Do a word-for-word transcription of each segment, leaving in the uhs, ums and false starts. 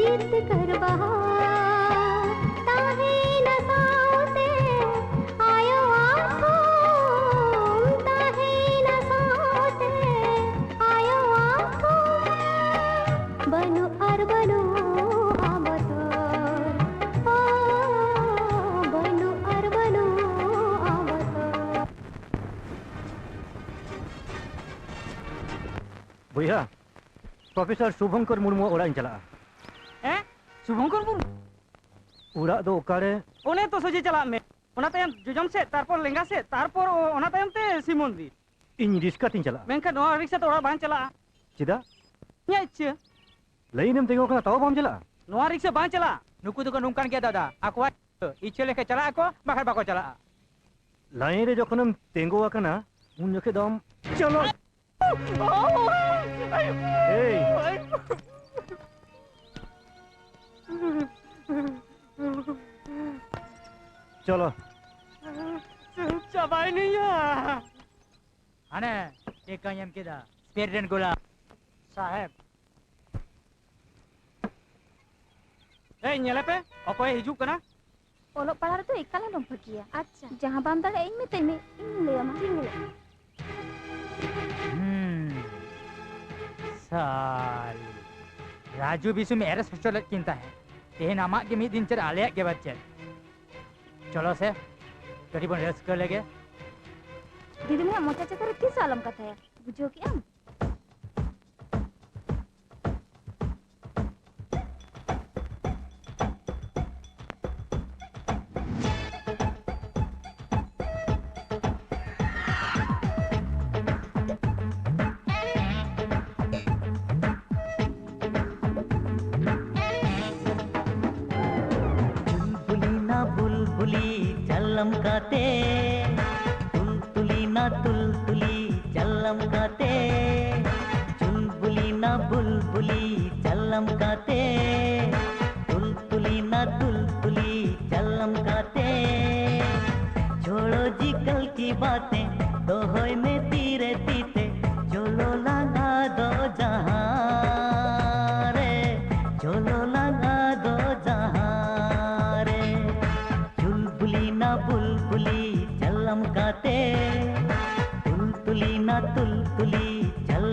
ᱡᱤᱛᱠᱟᱹᱨ ᱵᱟᱦᱟ ᱛᱟᱦᱮᱸᱭᱮᱱᱟ ᱥᱟᱶᱛᱮ, ᱟᱭᱳᱣᱟᱜ ᱛᱷᱩᱢ ᱛᱟᱦᱮᱸᱭᱮᱱᱟ ᱥᱟᱶᱛᱮ, ᱟᱭᱳᱣᱟᱜ ᱛᱷᱩᱢ᱾ ᱵᱟᱹᱱᱩᱜ ᱟᱨ ᱵᱟᱹᱱᱩᱜᱼᱟ ᱵᱚᱛᱚᱨ, ᱚ, ᱵᱟᱹᱱᱩᱜ ᱟᱨ ᱵᱟᱹᱱᱩᱜᱼᱟ ᱵᱚᱛᱚᱨ᱾ ᱵᱚᱭᱦᱟ, ᱯᱨᱚᱯᱷᱮᱥᱚᱨ ᱥᱩᱵᱷᱚᱝᱠᱚᱨ ᱢᱩᱨᱢᱩᱣᱟᱜ ᱚᱲᱟᱜ ᱤᱧ ᱪᱟᱞᱟᱜᱼᱟ᱾ ᱦᱮᱸ? ᱥᱩᱵᱷᱚᱝᱠᱚᱨ ᱢᱩᱨᱢᱩ? ᱚᱲᱟᱜ ᱫᱚ ᱚᱠᱟᱨᱮ? ᱚᱱᱮ ᱛᱚ ᱥᱚᱡᱷᱮ ᱪᱟᱞᱟᱜ ᱢᱮ, ᱚᱱᱟ ᱛᱟᱭᱚᱢ ᱡᱚᱡᱚᱢ ᱥᱮᱫ, ᱛᱟᱨᱯᱚᱨ ᱞᱮᱸᱜᱟ ᱥᱮᱫ, ᱛᱟᱨᱯᱚᱨ ᱚ-, ᱚᱱᱟ ᱛᱟᱭᱚᱢ ᱛᱮ ᱥᱤᱵ ᱢᱚᱱᱫᱤᱨ᱾ ᱤᱧ ᱨᱤᱥᱠᱟ ᱛᱤᱧ ᱪᱟᱞᱟᱜᱼᱟ᱾ ᱢᱮᱱᱠᱷᱟᱱ ᱱᱚᱣᱟ ᱨᱤᱠᱥᱟ ᱛᱮ ᱚᱲᱟᱜ ᱵᱟᱝ ᱪᱟᱞᱟᱜᱼᱟ᱾ ᱪᱮᱫᱟᱜ? ᱤᱧᱟᱹᱜ ᱤᱪᱪᱷᱟᱹ᱾ ᱞᱟᱭᱤᱱ ᱮᱢ ᱛᱤᱸᱜᱩ ᱟᱠᱟᱱᱟ, ᱛᱟᱣ ᱵᱟᱢ ᱪᱟᱞᱟᱜᱼᱟ? ᱱᱚᱣᱟ ᱨᱤᱠᱥᱟ ᱵᱟᱝ ᱪᱟᱞᱟᱜᱼᱟ᱾ ᱱᱩᱠᱩ ᱫᱚᱠᱚ ᱱᱚᱝᱠᱟᱱ ᱜᱮᱭᱟ ᱫᱟᱫᱟ, ᱟᱠᱚᱣᱟᱜ ᱤᱪᱪᱷᱟᱹ ᱞᱮᱠᱟ ᱪᱟᱞᱟᱜ ᱟᱠᱚ, ᱵᱟᱠᱷᱟᱱ ᱵᱟᱠᱚ ᱪᱟᱞᱟᱜᱼᱟ᱾ ᱞᱟᱭᱤᱱ ᱨᱮ ᱡᱚᱠᱷᱚᱱᱮᱢ ᱛᱤᱸᱜᱩ ᱟᱠᱟᱱᱟ, ᱩᱱ ᱡᱚᱠᱷᱮᱡ ᱫᱚ ᱟᱢ ᱪᱟᱞᱟᱜ᱾ ᱮᱭ! ᱪᱚᱞᱚ᱾ ᱪᱟᱵᱟᱭᱱᱟᱭᱟ᱾ ᱦᱟᱱᱮ ᱴᱤᱠᱟᱹᱧ ᱮᱢ ᱠᱮᱫᱟ, ᱥᱯᱮᱰ ᱨᱮᱱ ᱜᱳᱞᱟ᱾ ᱥᱟᱦᱮᱵ᱾ ᱮᱭ, ᱧᱮᱞᱮ ᱯᱮ, ᱚᱠᱚᱭᱮ ᱦᱤᱡᱩᱜ ᱠᱟᱱᱟ᱾ ᱚᱞᱚᱜ ᱯᱟᱲᱦᱟᱜ ᱨᱮᱫᱚ ᱮᱠᱟᱞ ᱟᱞᱚᱢ ᱯᱷᱟᱹᱠᱤᱭᱟ᱾ ᱟᱪᱪᱷᱟ᱾ ᱡᱟᱦᱟᱸ ᱵᱟᱢ ᱫᱟᱲᱮᱭᱟᱜᱼᱟ, ᱤᱧ ᱢᱮᱛᱟᱹᱧ ᱢᱮ, ᱤᱧᱤᱧ ᱞᱟᱹᱭᱟᱢᱟ᱾ ᱴᱷᱤᱠ ᱜᱮᱭᱟ᱾ ᱦᱩᱸ, ᱥᱟᱞᱤ᱾ ᱨᱟᱡᱩ ᱵᱤᱥᱩᱢ ᱮᱨᱮᱥ ᱦᱚᱪᱚ ᱞᱮᱫ ᱠᱤᱱ ᱛᱟᱦᱮᱸᱫ᱾ ᱛᱮᱦᱮᱧ ᱟᱢᱟᱜ ᱜᱮ ᱢᱤᱫ ᱫᱤᱱ ᱪᱮᱫ, ᱟᱞᱮᱭᱟᱜ ᱜᱮ ᱵᱟᱨ ᱪᱮᱫ᱾ ᱪᱚᱞᱚ ᱥᱮ, ᱠᱟᱹᱴᱤᱡ ᱵᱚᱱ ᱨᱟᱹᱥᱠᱟᱹ ᱞᱮᱜᱮ᱾ ᱫᱤᱫᱤᱢᱩᱱᱤᱭᱟᱜ ᱢᱚᱪᱟ ᱪᱮᱛᱟᱱ ᱨᱮ ᱛᱤᱥ ᱦᱚᱸ ᱟᱞᱚᱢ ᱠᱟᱛᱷᱟᱭᱟ, ᱵᱩᱡᱷᱟᱹᱣ ᱠᱮᱜᱼᱟᱢ? ᱪᱩᱞᱵᱩᱞᱤ ᱱᱟ ᱵᱩᱞᱵᱩᱞᱤ ᱪᱟᱞᱟᱢ ᱠᱟᱛᱮ, ᱛᱩᱞᱛᱩᱞᱤ ᱱᱟ ᱛᱩᱞᱛᱩᱞᱤ ᱪᱟᱞᱟᱢ ᱠᱟᱛᱮ, ᱪᱩᱞᱵᱩᱞᱤ ᱱᱟ ᱵᱩᱞᱵᱩᱞᱤ ᱪᱟᱞᱟᱢ ᱠᱟᱛᱮ, ᱛᱩᱞᱛᱩᱞᱤ ᱱᱟ ᱛᱩᱞᱛᱩᱞᱤ ᱪᱟᱞᱟᱢ ᱠᱟᱛᱮ, ᱪᱷᱳᱲᱳ ᱡᱤ ᱠᱟᱞ ᱠᱤ ᱵᱟᱛᱮ, ᱫᱚᱦᱚᱭ ᱢᱮ ᱛᱤᱨᱮ ᱛᱤᱛᱮ, ᱪᱚᱞᱚ ᱞᱟᱝ ᱟᱫᱚ ᱡᱟᱦᱟᱸ ᱨᱮ, ᱪᱚᱞᱚ ᱞᱟᱝ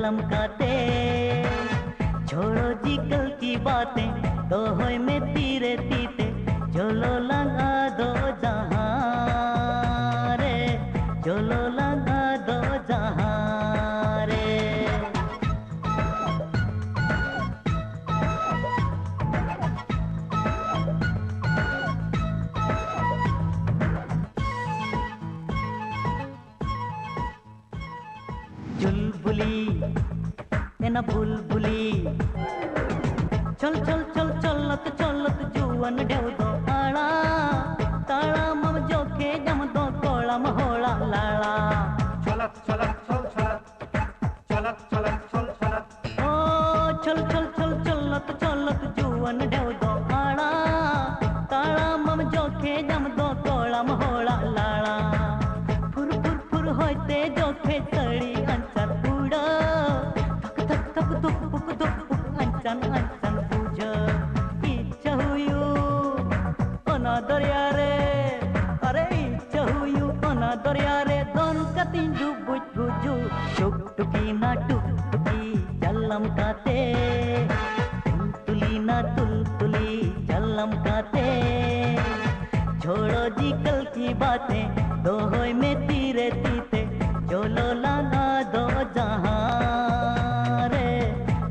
ᱟᱢ ᱠᱟᱛᱮ ᱡᱷᱚᱲᱚ ᱡᱤᱠᱟᱹᱞ ᱠᱤ ᱵᱟᱛᱮ ᱫᱚᱦᱚᱭ ᱢᱮ ᱛᱤᱨᱮ ᱛᱤᱛᱮ ᱡᱚᱞᱚ ᱞᱟᱸᱜᱟ ᱫᱚ ᱡᱟᱦᱟᱸ ᱨᱮ ᱡᱚᱞᱚ ᱞᱟᱸᱜᱟ ᱫᱚ ᱡᱟᱦᱟᱸ ᱨᱮ᱾ ᱪᱩᱞᱵᱩᱞᱤ ᱮᱱᱟ ᱵᱩᱞᱵᱩᱞᱤ᱾ ᱪᱷᱚᱞ ᱪᱷᱚᱞ ᱪᱷᱚᱞ ᱪᱷᱚᱞᱚᱛ ᱪᱷᱚᱞᱚᱛ ᱡᱩᱣᱟᱹᱱ ᱰᱷᱮᱣ ᱫᱚ ᱟᱲᱟ᱾ ᱛᱟᱲᱟᱢᱟᱢ ᱡᱚᱠᱷᱮᱡ ᱟᱢ ᱫᱚ ᱠᱚᱲᱟᱢ ᱦᱚᱲᱟᱜ ᱞᱟᱲᱟ᱾ ᱪᱷᱚᱞᱚᱛ ᱪᱷᱚᱞᱚᱛ ᱪᱷᱚᱞ ᱪᱷᱚᱞᱚᱛ᱾ ᱪᱷᱚᱞᱚᱛ ᱪᱷᱚᱞᱚᱛ ᱪᱷᱚᱞ ᱪᱷᱚᱞᱚᱛ᱾ ᱚ, ᱪᱷᱚᱞ ᱪᱷᱚᱞ ᱪᱷᱚᱞ ᱪᱷᱚᱞᱚᱛ ᱪᱷᱚᱞᱚᱛ ᱡᱩᱣᱟᱹᱱ ᱰᱷᱮᱣ ᱫᱚ ᱟᱲᱟ᱾ ᱛᱟᱲᱟᱢᱟᱢ ᱡᱚᱠᱷᱮᱡ ᱟᱢ ᱫᱚ ᱠᱚᱲᱟᱢ ᱦᱚᱲᱟᱜ ᱞᱟᱲᱟ᱾ ᱯᱷᱩᱨ ᱯᱷᱩᱨ ᱯᱷᱩᱨ ᱦᱚᱭᱛᱮ ᱡᱚᱠᱷᱮᱡ ᱥᱟᱹᱲᱤ ᱟᱧᱪᱟᱨ ᱩᱰᱟᱹᱣ᱾ ᱫᱷᱟᱠ ᱫᱷᱟᱠ ᱫᱷᱟᱠ ᱫᱷᱩᱠ ᱯᱩᱠ ᱫᱷᱩᱠ ᱯᱩᱠ ᱟᱧᱪᱟᱱ ᱟᱧᱪᱟᱱ ᱵᱩᱡᱷᱟᱹᱣ᱾ ᱤᱪᱪᱷᱟᱹ ᱦᱩᱭᱩᱜ ᱚᱱᱟ ᱫᱚᱨᱭᱟ ᱨᱮ, ᱟᱨᱮ ᱤᱪᱪᱷᱟᱹ ᱦᱩᱭᱩᱜ ᱚᱱᱟ ᱫᱚᱨᱭᱟ ᱨᱮ ᱫᱚᱱ ᱠᱟᱛᱤᱧ ᱰᱩᱵᱩᱡ ᱜᱩᱡᱩᱜ᱾ ᱴᱩᱠ ᱴᱩᱠᱤ ᱱᱟ ᱴᱩᱠ ᱴᱩᱠᱤ ᱡᱟᱞᱟᱢ ᱠᱟᱛᱮ ᱛᱩᱞᱛᱩᱞᱤ ᱱᱟ ᱛᱩᱞᱛᱩᱞᱤ ᱡᱟᱞᱟᱢ ᱠᱟᱛᱮ ᱡᱷᱚᱲᱚ ᱡᱤᱠᱟᱹᱞ ᱠᱤ ᱵᱟᱛᱮ ᱫᱚᱦᱚᱭ ᱢᱮ ᱛᱤᱨᱮ ᱛᱤᱛᱮ ᱡᱚᱞᱚ ᱞᱟᱸᱜᱟ ᱫᱚ ᱡᱟᱦᱟᱸ ᱨᱮ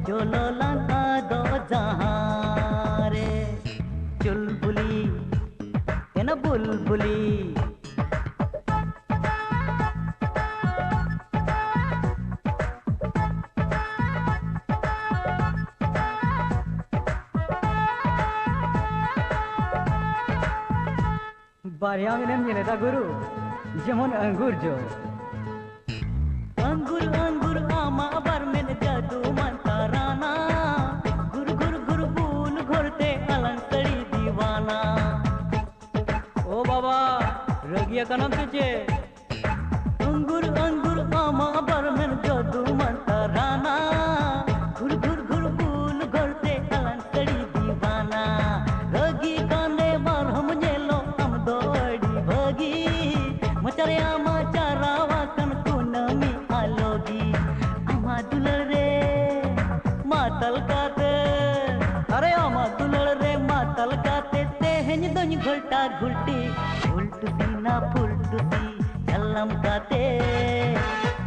ᱡᱚᱞᱚ ᱞᱟᱸᱜᱟ ᱫᱚ ᱡᱟᱦᱟᱸ ᱨᱮ᱾ ᱪᱩᱞᱵᱩᱞᱤ ᱮᱱᱟ ᱵᱩᱞᱵᱩᱞᱤ᱾ ᱵᱟᱨᱭᱟ ᱢᱮᱱᱮᱢ ᱧᱮᱞᱮᱫᱟ ᱜᱩᱨᱩ, ᱡᱮᱢᱚᱱ ᱟᱝᱜᱩᱨ ᱡᱚ᱾ ᱟᱝᱜᱩᱨ ᱟᱝᱜᱩᱨ ᱟᱢᱟᱜ ᱵᱟᱨ ᱢᱮᱫ ᱡᱟᱫᱩ ᱢᱟᱱᱛᱟᱨᱟᱱᱟ᱾ ᱜᱷᱩᱨ ᱜᱷᱩᱨ ᱜᱷᱩᱨ ᱵᱩᱞ ᱜᱷᱚᱨᱛᱮ ᱟᱞᱟᱝ ᱥᱟᱹᱲᱤ ᱫᱤᱣᱟᱱᱟ᱾ ᱳ ᱵᱟᱵᱟ, ᱨᱟᱹᱜᱤ ᱟᱠᱟᱱᱟᱢ ᱥᱮ ᱪᱮᱫ? ᱟᱝᱜᱩᱨ ᱟᱝᱜᱩᱨ ᱟᱢᱟᱜ ᱵᱟᱨ ᱢᱮᱫ ᱡᱟᱫᱩ ᱢᱟᱱᱛᱟᱨᱟᱱᱟ᱾ ᱜᱷᱩᱨ ᱜᱷᱩᱨ ᱜᱷᱩᱨ ᱵᱩᱞ ᱜᱷᱚᱨᱛᱮ ᱟᱞᱟᱝ ᱥᱟᱹᱲᱤ ᱫᱤᱣᱟᱱᱟ᱾ ᱨᱟᱹᱜᱤ ᱠᱟᱱᱮ ᱵᱟᱨᱦᱚᱢ ᱧᱮᱞᱚᱜ ᱟᱢ ᱫᱚ ᱟᱹᱰᱤ ᱵᱷᱟᱹᱜᱤ᱾ ᱢᱚᱪᱟ ᱨᱮ ᱟᱢᱟᱜ ᱪᱟᱨᱟᱣ ᱟᱠᱟᱱ ᱠᱩᱱᱟᱹᱢᱤ ᱟᱞᱚᱜᱤ᱾ ᱟᱢᱟᱜ ᱫᱩᱞᱟᱹᱲ ᱤᱧ ᱫᱚᱧ ᱜᱷᱚᱞᱴᱟ ᱜᱷᱩᱞᱴᱤ, ᱜᱷᱩᱞᱴᱩᱥᱤ ᱱᱟ ᱯᱷᱩᱞᱴᱩᱥᱤ ᱪᱟᱞᱟᱢ ᱠᱟᱛᱮ,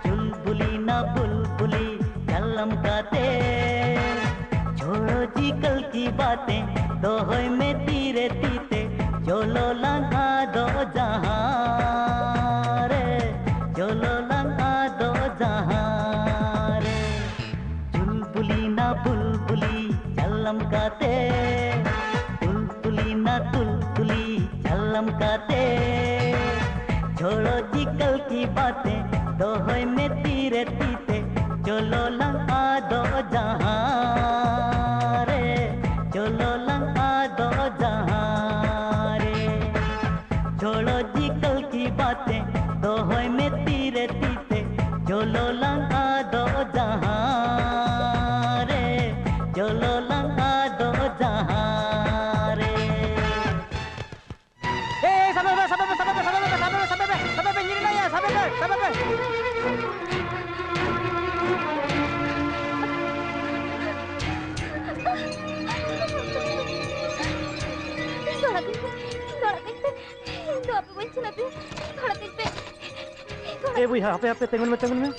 ᱪᱩᱞᱵᱩᱞᱤ ᱱᱟ ᱵᱩᱞᱵᱩᱞᱤ ᱪᱟᱞᱟᱢ ᱠᱟᱛᱮ, ᱡᱷᱳᱲᱳ ᱡᱤ ᱠᱟᱞᱠᱤ ᱵᱟᱛᱮ, ᱫᱚᱦᱚᱭ ᱢᱮ ᱛᱤᱨᱮ ᱛᱤᱛᱮ, ᱪᱚᱞᱚ ᱞᱟᱝ ᱟᱫᱚ ᱡᱟᱦᱟᱸ ᱨᱮ, ᱪᱚᱞᱚ ᱞᱟᱝ ᱟᱫᱚ ᱡᱟᱦᱟᱸ ᱨᱮ᱾ ᱪᱩᱞᱵᱩᱞᱤ ᱱᱟ ᱵᱩᱞᱵᱩᱞᱤ ᱪᱟᱞᱟᱢ ᱠᱟᱛᱮ, ᱛᱩᱞᱛᱩᱞᱤ ᱱᱟ ᱛᱩᱞᱛᱩᱞᱤ ᱪᱟᱞᱟᱢ ᱠᱟᱛᱮ, ᱡᱷᱳᱲᱳ ᱡᱤ ᱠᱟᱞᱠᱤ ᱵᱟᱛᱮ, ᱫᱚᱦᱚᱭ ᱢᱮ ᱛᱤᱨᱮ ᱛᱤᱛᱮ, ᱪᱚᱞᱚ ᱞᱟᱝ ᱟᱫᱚ ᱡᱟᱦᱟᱸ ᱨᱮ, ᱪᱚᱞᱚ ᱞᱟᱝ ᱟᱫᱚ ᱡᱟᱦᱟᱸ ᱨᱮ᱾ ᱡᱷᱳᱲᱳ ᱡᱤ ᱠᱟᱞᱠᱤ ᱵᱟᱛᱮ, ᱫᱚᱦᱚᱭ ᱢᱮ ᱛᱤᱨᱮ ᱛᱤᱛᱮ, ᱪᱚᱞᱚ ᱞᱟᱝ ᱟᱫᱚ ᱡᱟᱦᱟᱸ ᱨᱮ, ᱪᱚᱞᱚ ᱞᱟᱝ ᱟᱫᱚ ᱡᱟᱦᱟᱸ ᱨᱮ᱾ ᱮ, ᱮ, ᱥᱟᱵᱮ ᱯᱮ, ᱥᱟᱵᱮ ᱯᱮ, ᱥᱟᱵᱮ ᱯᱮ, ᱥᱟᱵᱮ ᱯᱮ, ᱧᱤᱨ ᱮᱱᱟᱭᱟ, ᱥᱟᱵᱮ ᱯᱮ, ᱥᱟᱵᱮ ᱯᱮ᱾ ᱤᱧ ᱫᱚ ᱟᱲᱟᱜ ᱠᱟᱹᱧ ᱯᱮ, ᱤᱧ ᱫᱚ ᱟᱲᱟᱜ ᱠᱟᱹᱧ ᱯᱮ, ᱤᱧ ᱫᱚ ᱟᱯᱮ ᱵᱟᱹᱧ ᱪᱟᱞᱟᱜ ᱯᱮ, ᱤᱧ ᱫᱚ ᱟᱲᱟᱜ ᱠᱟᱹᱧ ᱯᱮ, ᱤᱧ ᱫᱚ ᱟᱲᱟᱜ ᱮ ᱵᱚᱭᱦᱟ, ᱦᱟᱯᱮ, ᱦᱟᱯᱮ, ᱛᱤᱸᱜᱩᱱ ᱢᱮ, ᱛᱤᱸᱜᱩᱱ ᱢᱮ᱾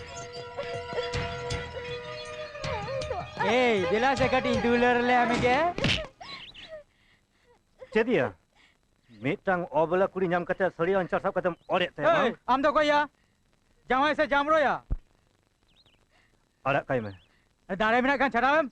ᱤᱧ ᱫᱚ ᱟᱲᱟᱜ ᱮᱭ, ᱫᱮᱞᱟ ᱥᱮ ᱠᱟᱹᱴᱤᱡ ᱤᱧ ᱫᱩᱞᱟᱹᱲ ᱞᱮ ᱟᱢ ᱜᱮ᱾ ᱪᱮᱫ ᱭᱟ? ᱢᱤᱫᱴᱟᱝ ᱚᱵᱚᱞᱟ ᱠᱩᱲᱤ ᱧᱟᱢ ᱠᱟᱛᱮ ᱥᱟᱹᱲᱤ ᱟᱧᱪᱟᱨ ᱥᱟᱵ ᱠᱟᱛᱮᱢ ᱚᱨᱮᱫ ᱛᱟᱭᱟ, ᱮᱭ, ᱵᱟᱝ? ᱟᱢ ᱫᱚ ᱚᱠᱚᱭ ᱭᱟ? ᱡᱟᱶᱟᱭ ᱥᱮ ᱡᱟᱢᱲᱳᱭᱟ? ᱟᱲᱟᱜ ᱠᱟᱭ ᱢᱮ᱾ ᱫᱟᱲᱮ ᱢᱮᱱᱟᱜ ᱠᱷᱟᱱ ᱪᱷᱟᱰᱟᱣᱮᱢ᱾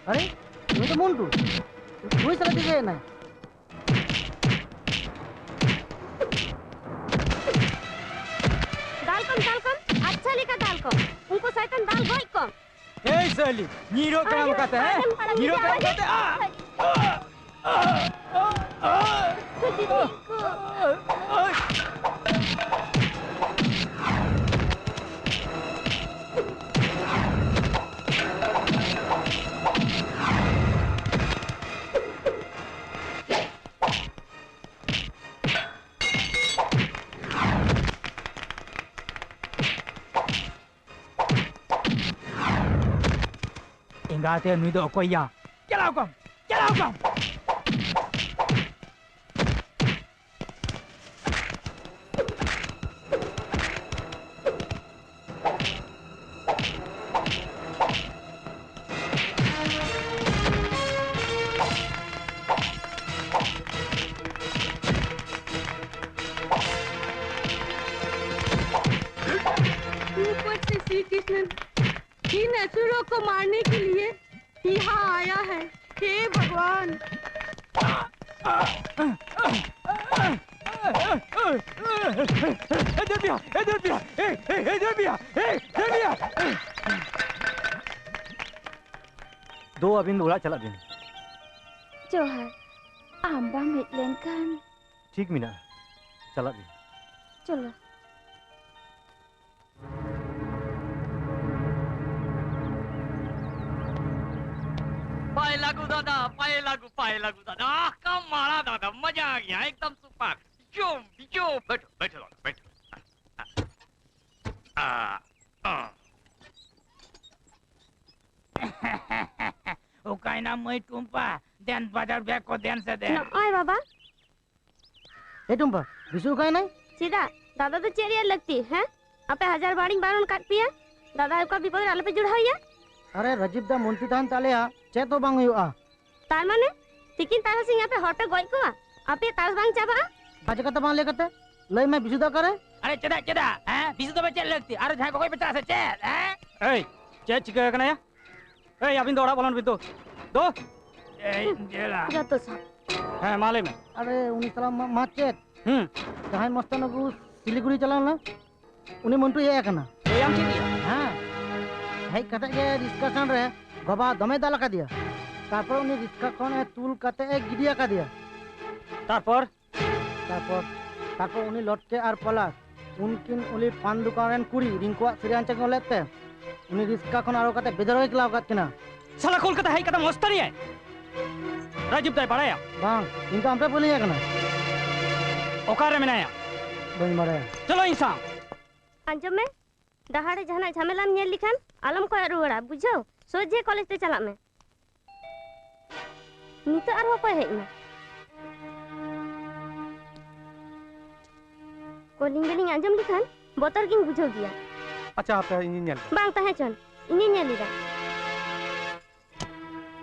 ᱟᱨᱮ, ᱱᱩᱭ ᱫᱚ ᱢᱚᱱᱴᱩ᱾ ᱱᱩᱭ ᱥᱟᱞᱟᱜ ᱛᱮᱜᱮ ᱦᱮᱡ ᱮᱱᱟᱭ᱾ ᱫᱟᱞ ᱠᱚᱢ, ᱫᱟᱞ ᱠᱚᱢ, ᱟᱪᱪᱷᱟ ᱞᱮᱠᱟ ᱫᱟᱞ ᱠᱚᱢ᱾ ᱩᱱᱠᱩ ᱥᱚᱭᱛᱟᱱ ᱫᱟᱞ ᱜᱚᱡ ᱠᱚᱢ᱾ ᱮᱭ ᱥᱟᱹᱞᱤ, ᱧᱤᱨᱚᱜ ᱠᱟᱱᱟᱢ ᱚᱠᱟᱛᱮ, ᱦᱮᱸ? ᱟᱨᱮ, ᱧᱤᱨᱚᱜ ᱠᱟᱱᱟᱢ ᱚᱠᱟᱛᱮ? ᱟ! ᱟ! ᱟ! ᱟ! ᱫᱤᱫᱤ ᱠᱚ᱾ ᱮᱸᱜᱟᱛᱮ, ᱱᱩᱭ ᱫᱚ ᱚᱠᱚᱭ ᱭᱟ? ᱪᱟᱞᱟᱣ ᱠᱚᱢ! ᱪᱟᱞᱟᱣ ᱠᱚᱢ! ऊपर से श्री कृष्ण इन असुरों को मारने के लिए यहाँ आया है। हे भगवान। ᱮ ᱫᱮᱵᱤᱭᱟ, ᱮ ᱫᱮᱵᱤᱭᱟ, ᱮ, ᱮ, ᱮ ᱫᱮᱵᱤᱭᱟ, ᱮ ᱫᱮᱵᱤᱭᱟ᱾ ᱫᱩ, ᱟᱹᱵᱤᱱ ᱫᱚ ᱚᱲᱟᱜ ᱪᱟᱞᱟᱜ ᱵᱤᱱ᱾ ᱡᱚᱦᱟᱨ᱾ ᱟᱢ ᱵᱟᱢ ᱦᱮᱡ ᱞᱮᱱᱠᱷᱟᱱ᱾ ᱴᱷᱤᱠ ᱢᱮᱱᱟᱜᱼᱟ, ᱪᱟᱞᱟᱜ ᱵᱤᱱ᱾ ᱪᱚᱞᱚ᱾ पाए लागू दादा, पाए लागू, पाए लागू दादा। आह, का मारा दादा, मजा आ गया, एकदम सुपर। जो, जो, बैठो, बैठो दादा, बैठो। आ, आ। ᱚᱠᱟᱭᱱᱟᱢ ᱢᱟᱹᱭ ᱴᱩᱢᱯᱟ? ᱫᱮᱱ ᱵᱟᱡᱟᱨ ᱵᱮᱜᱽ ᱠᱚ ᱫᱮᱱ ᱥᱮ ᱫᱮᱱ᱾ ᱱᱚᱜᱼᱚᱭ ᱵᱟᱵᱟ᱾ ᱮ ᱴᱩᱢᱯᱟ, ᱵᱤᱥᱩ ᱚᱠᱟᱭᱱᱟᱭ? ᱪᱮᱫᱟᱜ? ᱫᱟᱫᱟ ᱫᱚ ᱪᱮᱫ ᱨᱮᱭᱟᱜ ᱞᱟᱹᱠᱛᱤ, ᱦᱮᱸ? ᱟᱯᱮ ᱦᱟᱡᱟᱨ ᱵᱟᱨᱤᱧ ᱵᱟᱨᱚᱱ ᱠᱟᱫ ᱯᱮᱭᱟ, ᱫᱟᱫᱟ ᱚᱠᱟ ᱵᱤᱯᱚᱫ ᱨᱮ ᱟᱞᱚᱯᱮ ᱡᱚᱲᱟᱣᱮᱭᱟ᱾ ᱟᱨᱮ ᱨᱟᱡᱤᱵ ᱫᱟ, ᱢᱚᱱᱛᱨᱤ ᱛᱟᱦᱮᱱ ᱛᱟᱞᱮᱭᱟ, ᱪᱮᱫ ᱦᱚᱸ ᱵᱟᱝ ᱦᱩᱭᱩᱜᱼᱟ᱾ ᱛᱟᱨ ᱢᱟᱱᱮ ᱛᱤᱠᱤᱱ ᱛᱟᱨᱟᱥᱤᱧ ᱟᱯᱮ ᱦᱚᱲ ᱯᱮ ᱜᱚᱡ ᱠᱚᱣᱟ, ᱟᱯᱮᱭᱟᱜ ᱛᱟᱨᱟᱥ ᱵᱟᱝ ᱪᱟᱵᱟᱜᱼᱟ? ᱵᱟᱡᱮ ᱠᱟᱛᱷᱟ ᱵᱟᱝ ᱞᱟᱹᱭ ᱠᱟᱛᱮ ᱞᱟᱹᱭ ᱢᱮ, ᱵᱤᱥᱩ ᱫᱟ ᱚᱠᱟᱨᱮ? ᱟᱨᱮ ᱪᱮᱫᱟᱜ, ᱪᱮᱫᱟᱜ? ᱦᱮᱸ, ᱵᱤᱥᱩ ᱫᱚ ᱪᱮᱫ ᱞᱟᱹᱠᱛᱤ? ᱟᱨᱚ ᱡᱟᱦᱟᱸᱭ ᱠᱚ ᱜᱚᱡ ᱯᱮ ᱪᱟᱞᱟᱜᱼᱟ ᱥᱮ ᱪᱮᱫ? ᱦᱮᱸ? ᱮᱭ, ᱪᱮᱫ ᱪᱤᱠᱟᱹ ᱟᱠᱟᱱᱟ ᱭᱟ? ᱮᱭ, ᱟᱹᱵᱤᱱ ᱫᱚ ᱚᱲᱟᱜ ᱵᱚᱞᱚᱱ ᱵᱤᱱ ᱫᱚ᱾ ᱫᱚ᱾ ᱮᱭ, ᱡᱮᱞᱟ᱾ ᱡᱚᱛᱚ ᱥᱟᱵ᱾ ᱦᱮᱸ, ᱢᱟ ᱞᱟᱹᱭ ᱢᱮ᱾ ᱟᱨᱮ, ᱩᱱᱤ ᱥᱟᱞᱟᱜ ᱢᱟ, ᱢᱟ ᱪᱮᱫ? ᱦᱩᱸ᱾ ᱡᱟᱦᱟᱸᱭ ᱢᱟᱥᱴᱟᱨ ᱵᱟᱹᱵᱩ ᱥᱤᱞᱤᱜᱩᱲᱤ ᱪᱟᱞᱟᱣ ᱞᱮᱱᱟ, ᱩᱱᱤ ᱢᱚᱱᱴᱩᱭ ᱦᱮᱡ ᱟᱠᱟᱱᱟ᱾ ᱞᱟᱹᱭᱟᱢ ᱪᱮᱫ ᱭᱟ? ᱦᱮᱸ᱾ ᱦᱮᱡ ᱠᱟᱛᱮ ᱜᱮ ᱨᱤᱥᱠᱟ ᱥᱴᱮᱱᱰ ᱨᱮ ᱜᱚᱵᱟ ᱫᱚᱢᱮ ᱫᱟᱞ ᱟᱠᱟᱫᱮᱭᱟ᱾ ᱛᱟᱨᱯᱚᱨ ᱩᱱᱤ ᱨᱤᱥᱠᱟ ᱠᱷᱚᱱ ᱮ ᱛᱩᱞ ᱠᱟᱛᱮ ᱮ ᱜᱤᱰᱤ ᱟᱠᱟᱫᱮᱭᱟ᱾ ᱛᱟᱨᱯᱚᱨ? ᱛᱟᱨᱯᱚᱨ, ᱛᱟᱨᱯᱚᱨ ᱩᱱᱤ ᱞᱚᱴᱠᱮ ᱟᱨ ᱯᱚᱞᱟᱥ, ᱩᱱᱠᱤᱱ ᱩᱱᱤ ᱯᱟᱱ ᱫᱚᱠᱟᱱ ᱨᱮᱱ ᱠᱩᱲᱤ ᱨᱤᱝᱠᱩᱣᱟᱜ ᱥᱟᱹᱨᱤ ᱟᱧᱪᱟᱨ ᱠᱤᱱ ᱚᱞᱮᱫ ᱛᱮ, ᱩᱱᱤ ᱨᱤᱥᱠᱟ ᱠᱷᱚᱱ ᱟᱨᱚ ᱠᱟᱛᱮ ᱵᱮᱫᱟᱨ ᱜᱮ ᱠᱷᱮᱞᱟᱣ ᱟᱠᱟᱫ ᱠᱤᱱᱟ᱾ ᱥᱟᱞᱟ ᱠᱳᱞᱠᱟᱛᱟ ᱦᱮᱡ ᱠᱟᱛᱮ ᱢᱚᱥᱛᱟᱱᱤ ᱮ? ᱨᱟᱡᱤᱵ ᱫᱟᱭ ᱵᱟᱲᱟᱭᱟ? ᱵᱟᱝ, ᱤᱧ ᱫᱚ ᱟᱢ ᱴᱷᱮᱱ ᱯᱳᱭᱞᱳᱧ ᱦᱮᱡ ᱟᱠᱟᱱᱟ᱾ ᱚᱠᱟᱨᱮ ᱢᱮᱱᱟᱭᱟ? ᱵᱟᱹᱧ ᱵᱟᱲᱟᱭᱟ᱾ ᱪᱚᱞᱚ ᱤᱧ ᱥᱟᱶ᱾ ᱟᱸᱡᱚᱢ ᱢᱮ, ᱰᱟᱦᱟᱨ ᱨᱮ ᱡᱟᱦᱟᱱᱟᱜ ᱡᱷᱟᱢᱮᱞᱟᱢ ᱧᱮᱞ ᱞᱮᱠᱷᱟᱱ ᱟᱞᱚᱢ ᱠᱚᱭᱚᱜ ᱨᱩᱣᱟᱹᱲᱟ, ᱵᱩᱡᱷᱟᱹᱣ? ᱥᱚᱡᱷᱮ ᱠᱚᱞᱮᱡᱽ ᱛᱮ ᱪᱟᱞᱟᱜ ᱢᱮ᱾ ᱱᱤᱛᱚᱜ ᱟᱨᱦᱚᱸ ᱚᱠᱚᱭ ᱦᱮᱡ ᱮᱱᱟ? ᱠᱚᱞᱤᱝ ᱵᱮᱞᱤᱧ ᱟᱸᱡᱚᱢ ᱞᱮᱠᱷᱟᱱ ᱵᱚᱛᱚᱨ ᱜᱤᱧ ᱵᱩᱡᱷᱟᱹᱣ ᱜᱮᱭᱟ᱾ ᱟᱪᱪᱷᱟ, ᱦᱟᱯᱮ, ᱤᱧᱤᱧ ᱧᱮᱞ ᱮᱫᱟ᱾ ᱵᱟᱝ, ᱛᱟᱦᱮᱸ ᱪᱚᱱ, ᱤᱧᱤᱧ ᱧᱮᱞ ᱮᱫᱟ᱾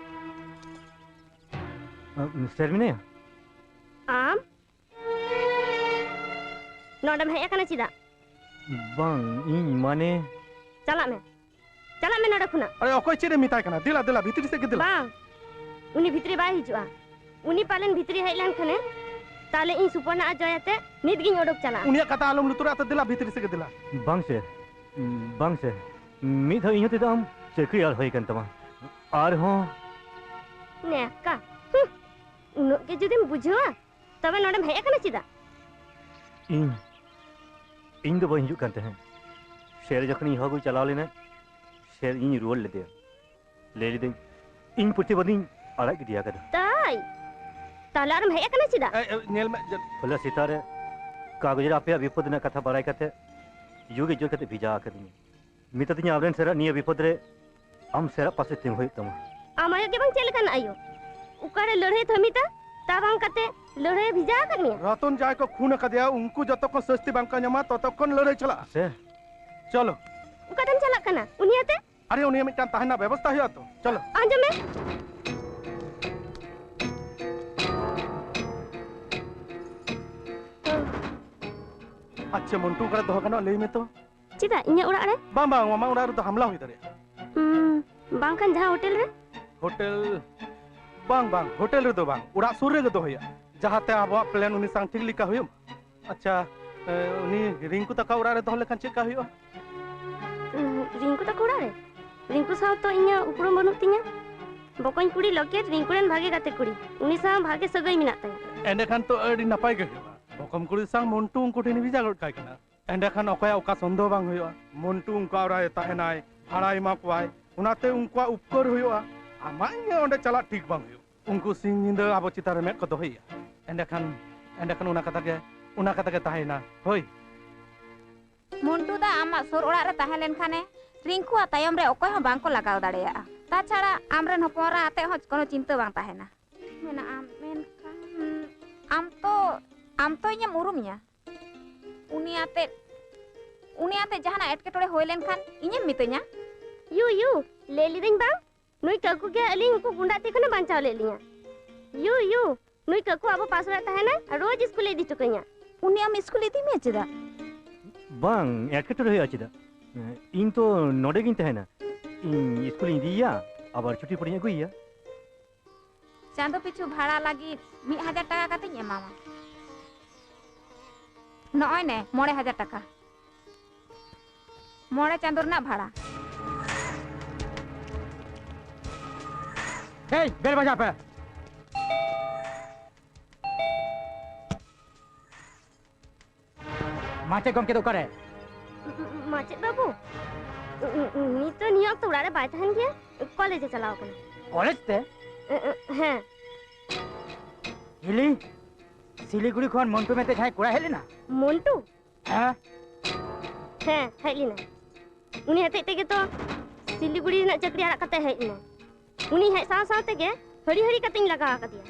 ᱢᱤᱥᱴᱟᱨ ᱢᱮᱱᱟᱭᱟ? ᱟᱢ? ᱱᱚᱰᱮᱢ ᱦᱮᱡ ᱟᱠᱟᱱᱟ ᱪᱮᱫᱟᱜ? ᱵᱟᱝ, ᱤᱧ ᱢᱟᱱᱮ ᱪᱟᱞᱟᱜ ᱢᱮ, ᱪᱟᱞᱟᱜ ᱢᱮ ᱱᱚᱰᱮ ᱠᱷᱚᱱᱟᱜ᱾ ᱟᱨᱮ, ᱚᱠᱚᱭ ᱪᱮᱫ ᱮ ᱢᱮᱛᱟᱭ ᱠᱟᱱᱟ? ᱫᱮᱞᱟ, ᱫᱮᱞᱟ, ᱵᱷᱤᱛᱨᱤ ᱥᱮᱫ ᱜᱮ ᱫᱮᱞᱟ᱾ ᱵᱟᱝ, ᱩᱱᱤ ᱵᱷᱤᱛᱨᱤ ᱵᱟᱭ ᱦᱤᱡᱩᱜᱼᱟ᱾ ᱩᱱᱤ ᱯᱟᱞᱮᱱ ᱵᱷᱤᱛᱨᱤ ᱦᱮᱡ ᱞᱮᱱ ᱠᱷᱟᱱᱮ, ᱛᱟᱦᱞᱮ ᱤᱧ ᱥᱩᱯᱚᱨᱱᱟ ᱟᱨ ᱡᱚᱭ ᱟᱛᱮ ᱱᱤᱛ ᱜᱤᱧ ᱚᱰᱚᱠ ᱪᱟᱞᱟᱜᱼᱟ᱾ ᱩᱱᱤᱭᱟᱜ ᱠᱟᱛᱷᱟ ᱟᱞᱚᱢ ᱞᱩᱛᱩᱨᱟᱜᱼᱟ ᱛᱚ, ᱫᱮᱞᱟ ᱵᱷᱤᱛᱨᱤ ᱥᱮᱫ ᱜᱮ ᱫᱮᱞᱟ᱾ ᱵᱟᱝ ᱥᱮ, ᱵᱟᱝ ᱥᱮ, ᱢᱤᱫ ᱫᱷᱟᱣ ᱤᱧ ᱦᱚᱸ ᱛᱮᱫᱚ ᱟᱢ ᱪᱟᱹᱠᱨᱤ ᱟᱲ ᱦᱩᱭ ᱠᱟᱱ ᱛᱟᱢᱟ᱾ ᱟᱨᱦᱚᱸ ᱱᱮᱠᱟ, ᱦᱩᱸ, ᱩᱱᱟᱹᱜ ᱜᱮ ᱡᱩᱫᱤᱢ ᱵᱩᱡᱷᱟᱹᱣᱟ, ᱛᱚᱵᱮ ᱱᱚᱰᱮᱢ ᱦᱮᱡ ᱟᱠᱟᱱᱟ ᱪᱮᱫᱟᱜ? ᱤᱧ, ᱤᱧ ᱫᱚ ᱵᱟᱹᱧ ᱦᱤᱡᱩᱜ ᱠᱟᱱ ᱛᱟᱦᱮᱸᱫ᱾ ᱥᱮᱨ ᱡᱚᱠᱷᱚᱱ ᱤᱧ ᱦᱚᱦᱚ ᱟᱹᱜᱩ ᱪᱟᱞᱟᱣ ᱞᱮᱱᱟ, ᱥᱮᱨ ᱤᱧ ᱨᱩᱣᱟᱹᱲ ᱞᱮᱫᱮᱭᱟ᱾ ᱞᱟᱹᱭ ᱞᱤᱫᱟᱹᱧ, ᱤᱧ ᱯᱨᱚᱛᱤᱵᱟᱫᱤᱧ ᱟᱲᱟᱜ ᱜᱤᱰᱤ ᱟᱠᱟᱫᱟ᱾ ᱛᱟᱭ? ᱛᱟᱦᱞᱮ ᱟᱨᱮᱢ ᱦᱮᱡ ᱟᱠᱟᱱᱟ ᱪᱮᱫᱟᱜ? ᱮ, ᱮ, ᱧᱮᱞ ᱢᱮ, ᱡᱮ ᱦᱚᱞᱟ ᱥᱮᱛᱟᱜ ᱨᱮ ᱠᱟᱜᱚᱡᱽ ᱨᱮ ᱟᱯᱮᱭᱟᱜ ᱵᱤᱯᱚᱫ ᱨᱮᱱᱟᱜ ᱠᱟᱛᱷᱟ ᱵᱟᱲᱟᱭ ᱠᱟᱛᱮ ᱭᱩ ᱜᱮ ᱡᱳᱨ ᱠᱟᱛᱮ ᱵᱷᱮᱡᱟ ᱟᱠᱟᱫᱤᱧᱟ᱾ ᱢᱮᱛᱟᱫᱤᱧᱟ, ᱟᱢᱨᱮᱱ ᱥᱮᱨᱟᱜ ᱱᱤᱭᱟᱹ ᱵᱤᱯᱚᱫ ᱨᱮ ᱟᱢ ᱥᱮᱨᱟᱜ ᱯᱟᱥᱮ ᱛᱤᱸᱜᱩ ᱦᱩᱭᱩᱜ ᱛᱟᱢᱟ᱾ ᱟᱢ ᱟᱭᱳ ᱜᱮ ᱵᱟᱝ ᱪᱮᱫ ᱞᱮᱠᱟᱱ ᱟᱭᱳ? ᱚᱠᱟᱨᱮ ᱞᱟᱹᱲᱦᱟᱹᱭ ᱛᱷᱟᱹᱢᱤᱛᱟ, ᱛᱟ ᱵᱟᱝ ᱠᱟᱛᱮ ᱞᱟᱹᱲᱦᱟᱹᱭ ᱵᱷᱮᱡᱟ ᱟᱠᱟᱫ ᱢᱮᱭᱟ? ᱨᱚᱛᱚᱱ ᱡᱟᱦᱟᱸᱭ ᱠᱚ ᱠᱷᱩᱱ ᱟᱠᱟᱫᱮᱭᱟ, ᱩᱱᱠᱩ ᱡᱚᱛᱚ ᱠᱷᱚᱱ ᱥᱟᱹᱥᱛᱤ ᱵᱟᱝ ᱠᱚ ᱧᱟᱢᱟ, ᱛᱚᱛᱚ ᱠᱷᱚᱱ ᱞᱟᱹᱲᱦᱟᱹᱭ ᱪᱟᱞᱟᱜᱼᱟ᱾ ᱥᱮ? ᱪᱚᱞᱚ᱾ ᱚᱠᱟᱛᱮᱢ ᱪᱟᱞᱟᱜ ᱠᱟᱱᱟ ᱩᱱᱤ ᱟᱛᱮ? ᱟᱨᱮ, ᱩᱱᱤᱭᱟᱜ ᱢᱤᱫᱴᱟᱝ ᱛᱟᱦᱮᱱ ᱨᱮᱱᱟᱜ ᱵᱮᱵᱚᱥᱛᱟ ᱦᱩᱭᱩᱜᱼᱟ ᱛᱚ᱾ ᱪᱚᱞᱚ᱾ ᱟᱸᱡᱚᱢ ᱢᱮ᱾ ᱟᱪᱪᱷᱟ, ᱢᱚᱱᱴᱩ ᱚᱠᱟᱨᱮ ᱫᱚᱦᱚ ᱜᱟᱱᱚᱜᱼᱟ, ᱞᱟᱹᱭ ᱢᱮ ᱛᱚ᱾ ᱪᱮᱫᱟᱜ, ᱤᱧᱟᱹᱜ ᱚᱲᱟᱜ ᱨᱮ? ᱵᱟᱝ, ᱵᱟᱝ, ᱟᱢᱟᱜ ᱚᱲᱟᱜ ᱨᱮᱫᱚ ᱦᱟᱢᱞᱟ ᱦᱩᱭ ᱫᱟᱲᱮᱭᱟᱜᱼᱟ᱾ ᱦᱩᱸ᱾ ᱵᱟᱝᱠᱷᱟᱱ ᱡᱟᱦᱟᱸ ᱦᱳᱴᱮᱞ ᱨᱮ? ᱦᱳᱴᱮᱞ? ᱵᱟᱝ, ᱵᱟᱝ, ᱦᱳᱴᱮᱞ ᱨᱮᱫᱚ ᱵᱟᱝ, ᱚᱲᱟᱜ ᱥᱩᱨ ᱨᱮᱜᱮ ᱫᱚᱦᱚᱭᱟ, ᱡᱟᱦᱟᱸᱛᱮ ᱟᱵᱚᱣᱟᱜ ᱯᱞᱮᱱ ᱩᱱᱤ ᱥᱟᱶ ᱴᱷᱤᱠ ᱞᱮᱠᱟ ᱦᱩᱭᱩᱜ᱾ ᱟᱪᱪᱷᱟ, ᱮ, ᱩᱱᱤ ᱨᱤᱝᱠᱩ ᱛᱟᱠᱚ ᱚᱲᱟᱜ ᱨᱮ ᱫᱚᱦᱚ ᱞᱮᱠᱷᱟᱱ ᱪᱮᱫ ᱞᱮᱠᱟ ᱦᱩᱭᱩᱜᱼᱟ? ᱩᱸ, ᱨᱤᱝᱠᱩ ᱛᱟᱠᱚ ᱚᱲᱟᱜ ᱨᱮ? ᱨᱤᱝᱠᱩ ᱥᱟᱶ ᱛᱚ ᱤᱧᱟᱹᱜ ᱩᱯᱨᱩᱢ ᱵᱟᱹᱱᱩᱜ ᱛᱤᱧᱟᱹ᱾ ᱵᱚᱠᱚᱧ ᱠᱩᱲᱤ ᱞᱚᱠᱮᱴ ᱨᱤᱝᱠᱩ ᱨᱮᱱ ᱵᱷᱟᱜᱮ ᱜᱟᱛᱮ ᱠᱩᱲᱤ, ᱩᱱᱤ ᱥᱟᱶ ᱵᱷᱟᱜᱮ ᱥᱟᱹᱜᱟᱹᱭ ᱢᱮᱱᱟᱜ ᱛᱟᱭᱟ᱾ ᱮᱸᱰᱮᱠᱷᱟᱱ ᱛᱚ ᱟᱹᱰᱤ ᱱᱟᱯᱟᱭ ᱜᱮ ᱦᱩᱭᱩᱜᱼᱟ᱾ ᱵᱚᱠᱚᱢ ᱠᱩᱲᱤ ᱥᱟᱶ ᱢᱚᱱᱴᱩ ᱩᱱᱠᱩ ᱴᱷᱮᱱ ᱵᱷᱮᱡᱟ ᱜᱚᱫ ᱠᱟᱭ ᱠᱟᱱᱟ᱾ ᱮᱸᱰᱮᱠᱷᱟᱱ ᱚᱠᱚᱭᱟᱜ ᱚᱠᱟ ᱥᱚᱱᱫᱮᱦᱚ ᱵᱟᱝ ᱦᱩᱭᱩᱜᱼᱟ᱾ ᱢᱚᱱᱴᱩ ᱩᱱᱠᱩ ᱚᱲᱟᱜ ᱨᱮ ᱛᱟᱦᱮᱱᱟᱭ, ᱵᱷᱟᱲᱟᱭ ᱮᱢᱟ ᱠᱚᱣᱟᱭ, ᱚᱱᱟᱛᱮ ᱩᱱᱠᱩᱣᱟᱜ ᱩᱯᱠᱟᱹᱨ ᱦᱩᱭᱩᱜᱼᱟ᱾ ᱟᱢᱟᱜ ᱤᱧᱟᱹᱜ ᱚᱸᱰᱮ ᱪᱟᱞᱟᱜ ᱴᱷᱤᱠ ᱵᱟᱝ ᱦᱩᱭᱩᱜᱼᱟ᱾ ᱩᱱᱠᱩ ᱥᱤᱧ ᱧᱤᱫᱟᱹ ᱟᱵᱚ ᱪᱮᱛᱟᱱ ᱨᱮ ᱢᱮᱫ ᱠᱚ ᱫᱚᱦᱚᱭᱮᱜᱼᱟ᱾ ᱮᱸᱰᱮᱠᱷᱟᱱ, ᱮᱸᱰᱮᱠᱷᱟᱱ ᱚᱱᱟ ᱠᱟᱛᱷᱟ ᱜᱮ, ᱚᱱᱟ ᱠᱟᱛᱷᱟ ᱜᱮ ᱛᱟᱦᱮᱸᱭᱮᱱᱟ᱾ ᱦᱳᱭ᱾ ᱢᱚᱱᱴᱩ ᱫᱟ ᱟᱢᱟᱜ ᱥᱩᱨ ᱚᱲᱟᱜ ᱨᱮ ᱛᱟᱦᱮᱸ ᱞᱮᱱᱠᱷᱟᱱᱮ ᱨᱤᱝᱠᱩᱣᱟᱜ ᱛᱟᱭᱚᱢ ᱨᱮ ᱚᱠᱚᱭ ᱦᱚᱸ ᱵᱟᱝ ᱠᱚ ᱞᱟᱜᱟᱣ ᱫᱟᱲᱮᱭᱟᱜᱼᱟ᱾ ᱛᱟᱪᱷᱟᱲᱟ ᱟᱢᱨᱮᱱ ᱦᱚᱯᱚᱱ ᱮᱨᱟ ᱟᱛᱮ ᱦᱚᱸ ᱠᱳᱱᱳ ᱪᱤᱱᱛᱟᱹ ᱵᱟᱝ ᱛᱟᱦᱮᱱᱟ᱾ ᱢᱮᱱᱟᱜᱼᱟ, ᱢᱮᱱᱠᱷᱟᱱ ᱟᱢ ᱛᱚ, ᱟᱢ ᱛᱚ ᱤᱧᱮᱢ ᱩᱨᱩᱢᱤᱧᱟ᱾ ᱩᱱᱤ ᱟᱛᱮ, ᱩᱱᱤ ᱟᱛᱮ ᱡᱟᱦᱟᱱᱟᱜ ᱮᱴᱠᱮᱴᱚᱬᱮ ᱦᱩᱭ ᱞᱮᱱᱠᱷᱟᱱ ᱤᱧᱮᱢ ᱢᱤᱛᱟᱹᱧᱟ? ᱭᱩ, ᱭᱩ, ᱞᱟᱹᱭ ᱞᱤᱫᱟᱹᱧ ᱵᱟᱝ? ᱱᱩᱭ ᱠᱟᱹᱠᱩ ᱜᱮ ᱟᱹᱞᱤᱧ ᱩᱱᱠᱩ ᱜᱩᱱᱰᱟ ᱛᱤ ᱠᱷᱚᱱᱮ ᱵᱟᱧᱪᱟᱣ ᱞᱮᱫ ᱞᱤᱧᱟ᱾ ᱭᱩ, ᱭᱩ, ᱱᱩᱭ ᱠᱟᱹᱠᱩ ᱟᱵᱚ ᱯᱟᱥ ᱚᱲᱟᱜ ᱛᱟᱦᱮᱱᱟᱭ ᱟᱨ ᱨᱳᱡᱽ ᱤᱥᱠᱩᱞᱮ ᱤᱫᱤ ᱦᱚᱴᱚ ᱠᱟᱹᱧᱟ᱾ ᱩᱱᱤ ᱟᱢ ᱤᱥᱠᱩᱞ ᱤᱫᱤ ᱢᱮᱭᱟ ᱪᱮᱫᱟᱜ? ᱵᱟᱝ, ᱮᱴᱠᱮᱴᱚᱬᱮ ᱦᱩᱭᱩᱜᱼᱟ ᱪᱮᱫᱟᱜ? ᱤᱧ ᱛᱚ ᱱᱚᱰᱮ ᱜᱤᱧ ᱛᱟᱦᱮᱱᱟ᱾ ᱤᱧ ᱤᱥᱠᱩᱞᱤᱧ ᱤᱫᱤᱭᱮᱭᱟ, ᱟᱵᱟᱨ ᱪᱷᱩᱴᱤ ᱯᱚᱨᱮᱧ ᱟᱹᱜᱩᱭᱮᱭᱟ᱾ ᱪᱟᱸᱫᱚ ᱯᱤᱪᱷᱩ ᱵᱷᱟᱲᱟ ᱞᱟᱹᱜᱤᱫ ᱢᱤᱫ ᱦᱟᱡᱟᱨ ᱴᱟᱠᱟ ᱠᱟᱛᱮᱧ ᱮᱢᱟᱢᱟ᱾ ᱱᱚᱜᱼᱚᱭ ᱱᱮ, ᱢᱚᱬᱮ ᱦᱟᱡᱟᱨ ᱴᱟᱠᱟ᱾ ᱢᱚᱬᱮ ᱪᱟᱸᱫᱚ ᱨᱮᱱᱟᱜ ᱵᱷᱟᱲᱟ᱾ ᱮᱭ, ᱵᱮᱞ ᱵᱟᱡᱟᱣ ᱯᱮ᱾ ᱢᱟᱪᱮᱫ ᱜᱚᱢᱠᱮ ᱫᱚ ᱚᱠᱟᱨᱮ? ᱢᱟᱪᱮᱫ ᱵᱟᱹᱵᱩ? ᱩ-, ᱩ-, ᱩᱱᱤ ᱛᱚ ᱱᱤᱭᱟᱹ ᱚᱠᱛᱚ ᱚᱲᱟᱜ ᱨᱮ ᱵᱟᱭ ᱛᱟᱦᱮᱱ ᱜᱮᱭᱟ, ᱠᱚᱞᱮᱡᱽ ᱮ ᱪᱟᱞᱟᱣ ᱠᱟᱱᱟ᱾ ᱠᱚᱞᱮᱡᱽ ᱛᱮ? ᱮ, ᱮ, ᱦᱮᱸ᱾ ᱦᱤᱞᱤ, ᱥᱤᱞᱤᱜᱩᱲᱤ ᱠᱷᱚᱱ ᱢᱚᱱᱴᱩ ᱢᱮᱱᱛᱮ ᱡᱟᱦᱟᱸᱭ ᱠᱚᱲᱟ ᱦᱮᱡ ᱞᱮᱱᱟ? ᱢᱚᱱᱴᱩ? ᱦᱮᱸ᱾ ᱦᱮᱸ, ᱦᱮᱡ ᱞᱮᱱᱟᱭ᱾ ᱩᱱᱤ ᱦᱚᱛᱮᱡ ᱛᱮᱜᱮ ᱛᱚ ᱥᱤᱞᱤᱜᱩᱲᱤ ᱨᱮᱱᱟᱜ ᱪᱟᱹᱠᱨᱤ ᱟᱲᱟᱜ ᱠᱟᱛᱮ ᱦᱮᱡ ᱮᱱᱟᱭ᱾ ᱩᱱᱤ ᱦᱮᱡ ᱥᱟᱶ ᱥᱟᱶ ᱛᱮᱜᱮ ᱦᱟᱹᱲᱤ ᱦᱟᱹᱲᱤ ᱠᱟᱛᱮᱧ ᱞᱟᱜᱟ ᱟᱠᱟᱫᱮᱭᱟ᱾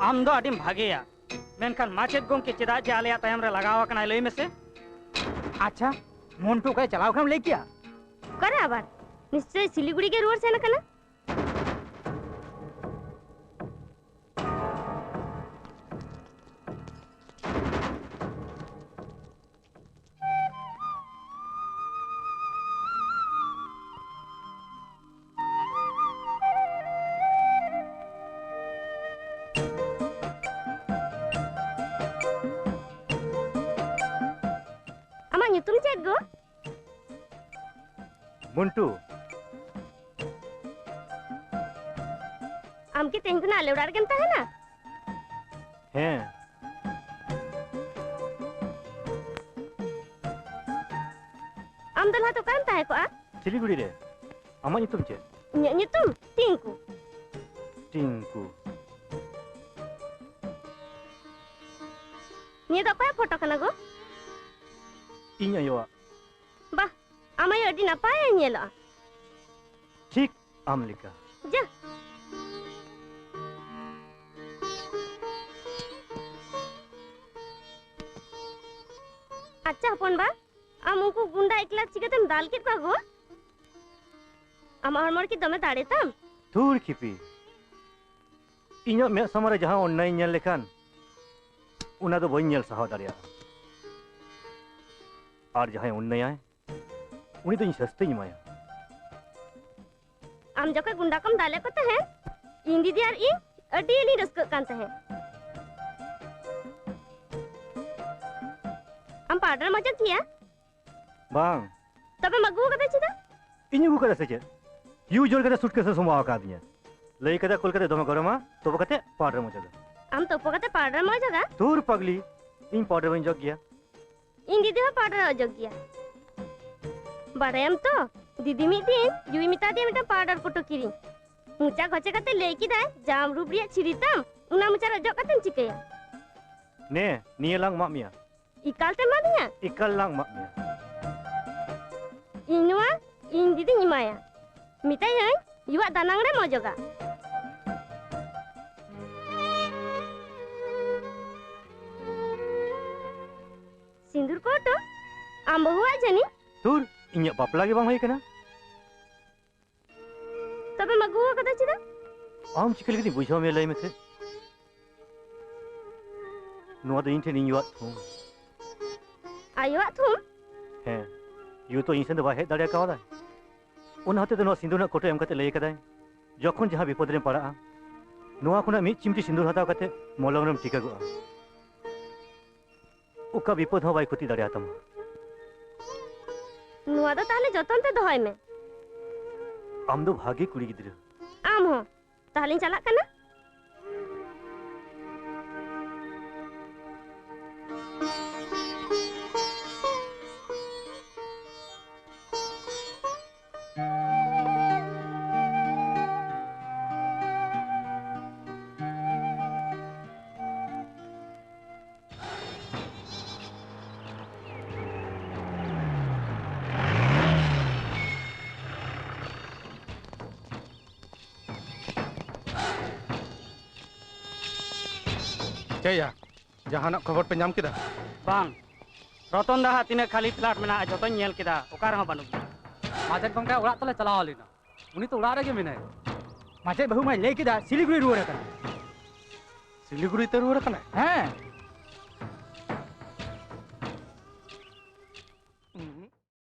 ᱟᱢ ᱫᱚ ᱟᱹᱰᱤᱢ ᱵᱷᱟᱜᱮᱭᱟ, ᱢᱮᱱᱠᱷᱟᱱ ᱢᱟᱪᱮᱫ ᱜᱚᱢᱠᱮ ᱪᱮᱫᱟᱜ ᱡᱮ ᱟᱞᱮᱭᱟᱜ ᱛᱟᱭᱚᱢ ᱨᱮ ᱞᱟᱜᱟᱣ ᱟᱠᱟᱱᱟᱭ, ᱞᱟᱹᱭ ᱢᱮᱥᱮ? ᱟᱪᱪᱷᱟ, ᱢᱚᱱᱴᱩ ᱚᱠᱟᱭ ᱪᱟᱞᱟᱣ ᱠᱟᱱᱟᱢ ᱞᱟᱹᱭ ᱠᱮᱭᱟ? ᱚᱠᱟᱨᱮ ᱟᱵᱟᱨ? ᱱᱤᱥᱪᱚᱭ ᱥᱤᱞᱤᱜᱩᱲᱤ ᱜᱮ ᱨᱩᱣᱟᱹᱲ ᱥᱮᱱ ᱟᱠᱟᱱᱟ᱾ ᱧᱩᱛᱩᱢ ᱪᱮᱫ ᱜᱳ? ᱢᱩᱱᱴᱩ᱾ ᱟᱢ ᱠᱤ ᱛᱮᱦᱮᱧ ᱠᱷᱚᱱᱟᱜ ᱟᱞᱮ ᱚᱲᱟᱜ ᱨᱮᱜᱮᱢ ᱛᱟᱦᱮᱱᱟ? ᱦᱮᱸ᱾ ᱟᱢ ᱫᱚ ᱞᱟᱦᱟᱛᱮ ᱚᱠᱟᱨᱮᱢ ᱛᱟᱦᱮᱸ ᱠᱚᱜᱼᱟ? ᱥᱤᱞᱤᱜᱩᱲᱤ ᱨᱮ᱾ ᱟᱢᱟᱜ ᱧᱩᱛᱩᱢ ᱪᱮᱫ? ᱤᱧᱟᱹᱜ ᱧᱩᱛᱩᱢ ᱴᱤᱝᱠᱩ᱾ ᱴᱤᱝᱠᱩ᱾ ᱱᱤᱭᱟᱹ ᱫᱚ ᱚᱠᱚᱭᱟᱜ ᱯᱷᱳᱴᱳ ᱠᱟᱱᱟ ᱜᱳ? ᱤᱧ ᱟᱭᱳᱣᱟᱜ᱾ ᱵᱟᱦ, ᱟᱢ ᱟᱭᱳ ᱟᱹᱰᱤ ᱱᱟᱯᱟᱭ ᱧᱮᱞᱚᱜᱼᱟ᱾ ᱴᱷᱤᱠ ᱟᱢ ᱞᱮᱠᱟ᱾ ᱡᱟ᱾ ᱟᱪᱪᱷᱟ ᱦᱚᱯᱚᱱ ᱵᱟ, ᱟᱢ ᱩᱱᱠᱩ ᱜᱩᱱᱰᱟ ᱮᱠᱞᱟ ᱪᱤᱠᱟᱹᱛᱮᱢ ᱫᱟᱞ ᱠᱮᱫ ᱠᱚᱣᱟ ᱜᱳ? ᱟᱢᱟᱜ ᱦᱚᱲᱢᱚ ᱨᱮ ᱠᱤ ᱫᱚᱢᱮ ᱫᱟᱲᱮ ᱛᱟᱢ? ᱫᱷᱩᱨ ᱠᱷᱤᱯᱤ, ᱤᱧᱟᱹᱜ ᱢᱮᱫ ᱥᱟᱢᱟᱝ ᱨᱮ ᱡᱟᱦᱟᱸ ᱚᱱᱱᱟᱭᱤᱧ ᱧᱮᱞ ᱞᱮᱠᱷᱟᱱ, ᱚᱱᱟ ᱫᱚ ᱵᱟᱹᱧ ᱧᱮᱞ ᱥᱟᱦᱟᱣ ᱫᱟᱲᱮᱭᱟᱜᱼᱟ᱾ ᱟᱨ ᱡᱟᱦᱟᱸᱭ ᱚᱱᱱᱟᱭᱟᱭ, ᱩᱱᱤ ᱫᱚ ᱤᱧ ᱥᱟᱹᱥᱛᱤᱧ ᱮᱢᱟᱭᱟ᱾ ᱟᱢ ᱡᱚᱠᱷᱚᱱ ᱜᱩᱱᱰᱟ ᱠᱚᱢ ᱫᱟᱞᱮᱫ ᱠᱚ ᱛᱟᱦᱮᱸᱫ, ᱤᱧ ᱫᱤᱫᱤ ᱟᱨ ᱤᱧ ᱟᱹᱰᱤ ᱞᱤᱧ ᱨᱟᱹᱥᱠᱟᱹᱜ ᱠᱟᱱ ᱛᱟᱦᱮᱸᱫ᱾ ᱟᱢ ᱯᱟᱣᱰᱟᱨ ᱢᱚᱡᱟ ᱠᱤᱭᱟ? ᱵᱟᱝ᱾ ᱛᱚᱵᱮᱢ ᱟᱹᱜᱩ ᱟᱠᱟᱫᱟ ᱪᱮᱫᱟᱜ? ᱤᱧ ᱟᱹᱜᱩ ᱠᱟᱫᱟ ᱥᱮ ᱪᱮᱫ? ᱦᱤᱭᱩ ᱡᱳᱨ ᱠᱟᱛᱮ ᱥᱩᱴᱠᱮᱥ ᱮ ᱥᱚᱢᱵᱟᱣ ᱟᱠᱟᱫᱤᱧᱟ᱾ ᱞᱟᱹᱭ ᱠᱟᱫᱟ ᱠᱳᱞᱠᱟᱛᱟ ᱫᱚᱢᱮ ᱜᱚᱨᱚᱢᱟ, ᱛᱚᱵᱮ ᱠᱟᱛᱮ ᱯᱟᱣᱰᱟᱨ ᱢᱚᱡᱟ ᱫᱚ᱾ ᱟᱢ ᱛᱩᱯᱩ ᱠᱟᱛᱮ ᱯᱟᱣᱰᱟᱨ ᱢᱚᱡᱟ ᱫᱟ? ᱫᱷᱩᱨ ᱯᱟᱜᱽᱞᱤ, ᱤᱧ ᱯᱟᱣᱰᱟᱨ ᱵᱟᱹᱧ ᱚᱡᱚᱜ ᱜᱮᱭᱟ᱾ ᱤᱧ ᱫᱤᱫᱤ ᱦᱚᱸ ᱯᱟᱣᱰᱟᱨ ᱚᱡᱚᱜ ᱜᱮᱭᱟ᱾ ᱵᱟᱲᱟᱭᱟᱢ ᱛᱚ, ᱫᱤᱫᱤ ᱢᱤᱫ ᱫᱤᱱ ᱭᱩᱭ ᱢᱮᱛᱟ ᱫᱮᱭᱟ ᱢᱤᱫᱴᱟᱝ ᱯᱟᱣᱰᱟᱨ ᱯᱚᱴᱚ ᱠᱤᱨᱤᱧ᱾ ᱢᱚᱪᱟ ᱜᱷᱚᱪᱮ ᱠᱟᱛᱮ ᱞᱟᱹᱭ ᱠᱮᱫᱟᱭ, "ᱡᱟᱢ ᱨᱩᱯ ᱨᱮᱭᱟᱜ ᱪᱷᱤᱨᱤ ᱛᱟᱢ, ᱚᱱᱟ ᱢᱚᱪᱟ ᱨᱮ ᱚᱡᱚᱜ ᱠᱟᱛᱮᱢ ᱪᱤᱠᱟᱹᱭᱟ?" ᱱᱮ, ᱱᱤᱭᱟᱹ ᱞᱟᱝ ᱮᱢᱟᱜ ᱢᱮᱭᱟ᱾ ᱮᱠᱟᱞ ᱛᱮᱢ ᱮᱢᱟ ᱫᱤᱧᱟ? ᱮᱠᱟᱞ ᱞᱟᱝ ᱮᱢᱟᱜ ᱢᱮᱭᱟ᱾ ᱤᱧ ᱱᱚᱣᱟ ᱤᱧ ᱫᱤᱫᱤᱧ ᱮᱢᱟᱭᱟ, ᱢᱮᱛᱟᱭᱟᱹᱧ ᱭᱩᱣᱟᱜ ᱫᱟᱱᱟᱝ ᱨᱮᱢ ᱚᱡᱚᱜᱟ᱾ ᱥᱤᱸᱫᱩᱨ ᱠᱚ ᱚᱴᱚ, ᱟᱢ ᱵᱟᱹᱦᱩᱣᱟᱜ ᱡᱟᱹᱱᱤᱡ? ᱫᱷᱩᱨ, ᱤᱧᱟᱹᱜ ᱵᱟᱯᱞᱟ ᱜᱮ ᱵᱟᱝ ᱦᱩᱭ ᱟᱠᱟᱱᱟ᱾ ᱛᱚᱵᱮᱢ ᱟᱹᱜᱩ ᱟᱠᱟᱫᱟ ᱪᱮᱫᱟᱜ? ᱟᱢ ᱪᱤᱠᱟᱹ ᱞᱮᱠᱟᱛᱤᱧ ᱵᱩᱡᱷᱟᱹᱣ ᱢᱮᱭᱟ, ᱞᱟᱹᱭ ᱢᱮᱥᱮ? ᱱᱚᱣᱟ ᱫᱚ ᱤᱧ ᱴᱷᱮᱱ ᱤᱧ ᱭᱩᱣᱟᱜ ᱛᱷᱩᱢ᱾ ᱟᱭᱳᱣᱟᱜ ᱛᱷᱩᱢ? ᱦᱮᱸ, ᱭᱩ ᱛᱚ ᱤᱧ ᱥᱮᱱ ᱫᱚ ᱵᱟᱭ ᱦᱮᱡ ᱫᱟᱲᱮ ᱠᱟᱣᱫᱟ᱾ ᱚᱱᱟ ᱦᱚᱛᱮ ᱛᱮ ᱱᱚᱣᱟ ᱥᱤᱸᱫᱩᱨ ᱨᱮᱱᱟᱜ ᱠᱚᱴᱚ ᱮᱢ ᱠᱟᱛᱮ ᱞᱟᱹᱭ ᱠᱟᱫᱟᱭ, ᱡᱚᱠᱷᱚᱱ ᱡᱟᱦᱟᱸ ᱵᱤᱯᱚᱫ ᱨᱮᱢ ᱯᱟᱲᱟᱜᱼᱟ, ᱱᱚᱣᱟ ᱠᱷᱚᱱᱟᱜ ᱢᱤᱫ ᱪᱤᱢᱴᱤ ᱥᱤᱸᱫᱩᱨ ᱦᱟᱛᱟᱣ ᱠᱟᱛᱮ ᱢᱚᱞᱚᱝ ᱨᱮᱢ ᱴᱤᱠᱟᱹᱜᱚᱜᱼᱟ᱾ ᱚᱠᱟ ᱵᱤᱯᱚᱫ ᱦᱚᱸ ᱵᱟᱭ ᱠᱷᱚᱛᱤ ᱫᱟᱲᱮᱭᱟᱛᱟᱢᱟ᱾ ᱱᱚᱣᱟ ᱫᱚ ᱛᱟᱦᱞᱮ ᱡᱚᱛᱚᱱ ᱛᱮ ᱫᱚᱦᱚᱭ ᱢᱮ᱾ ᱟᱢ ᱫᱚ ᱵᱷᱟᱜᱮ ᱠᱩᱲᱤ ᱜᱤᱫᱽᱨᱟᱹ᱾ ᱟᱢ ᱦᱚᱸ᱾ ᱛᱟᱦᱞᱮᱧ ᱪᱟᱞᱟᱜ ᱠᱟᱱᱟ᱾ ᱪᱮᱫ ᱭᱟ, ᱡᱟᱦᱟᱱᱟᱜ ᱠᱷᱚᱵᱚᱨ ᱯᱮ ᱧᱟᱢ ᱠᱮᱫᱟ? ᱵᱟᱝ, ᱨᱚᱛᱚᱱ ᱫᱟ ᱦᱟᱜ ᱛᱤᱱᱟᱹᱜ ᱠᱷᱟᱹᱞᱤ ᱯᱞᱟᱴ ᱢᱮᱱᱟᱜᱼᱟ, ᱡᱚᱛᱚᱧ ᱧᱮᱞ ᱠᱮᱫᱟ, ᱚᱠᱟ ᱨᱮᱦᱚᱸ ᱵᱟᱹᱱᱩᱜ ᱜᱮᱭᱟ᱾ ᱢᱟᱪᱮᱫ ᱜᱚᱢᱠᱮ ᱚᱲᱟᱜ ᱛᱮᱞᱮ ᱪᱟᱞᱟᱣ ᱞᱮᱱᱟ, ᱩᱱᱤ ᱛᱚ ᱚᱲᱟᱜ ᱨᱮᱜᱮ ᱢᱮᱱᱟᱭᱟ᱾ ᱢᱟᱪᱮᱫ ᱵᱟᱹᱦᱩ ᱢᱟᱭ ᱞᱟᱹᱭ ᱠᱮᱫᱟ ᱥᱤᱞᱤᱜᱩᱲᱤ ᱨᱩᱣᱟᱹᱲ ᱟᱠᱟᱱᱟ᱾ ᱥᱤᱞᱤᱜᱩᱲᱤ ᱛᱮ ᱨᱩᱣᱟᱹᱲ ᱟᱠᱟᱱᱟᱭ? ᱦᱮᱸ᱾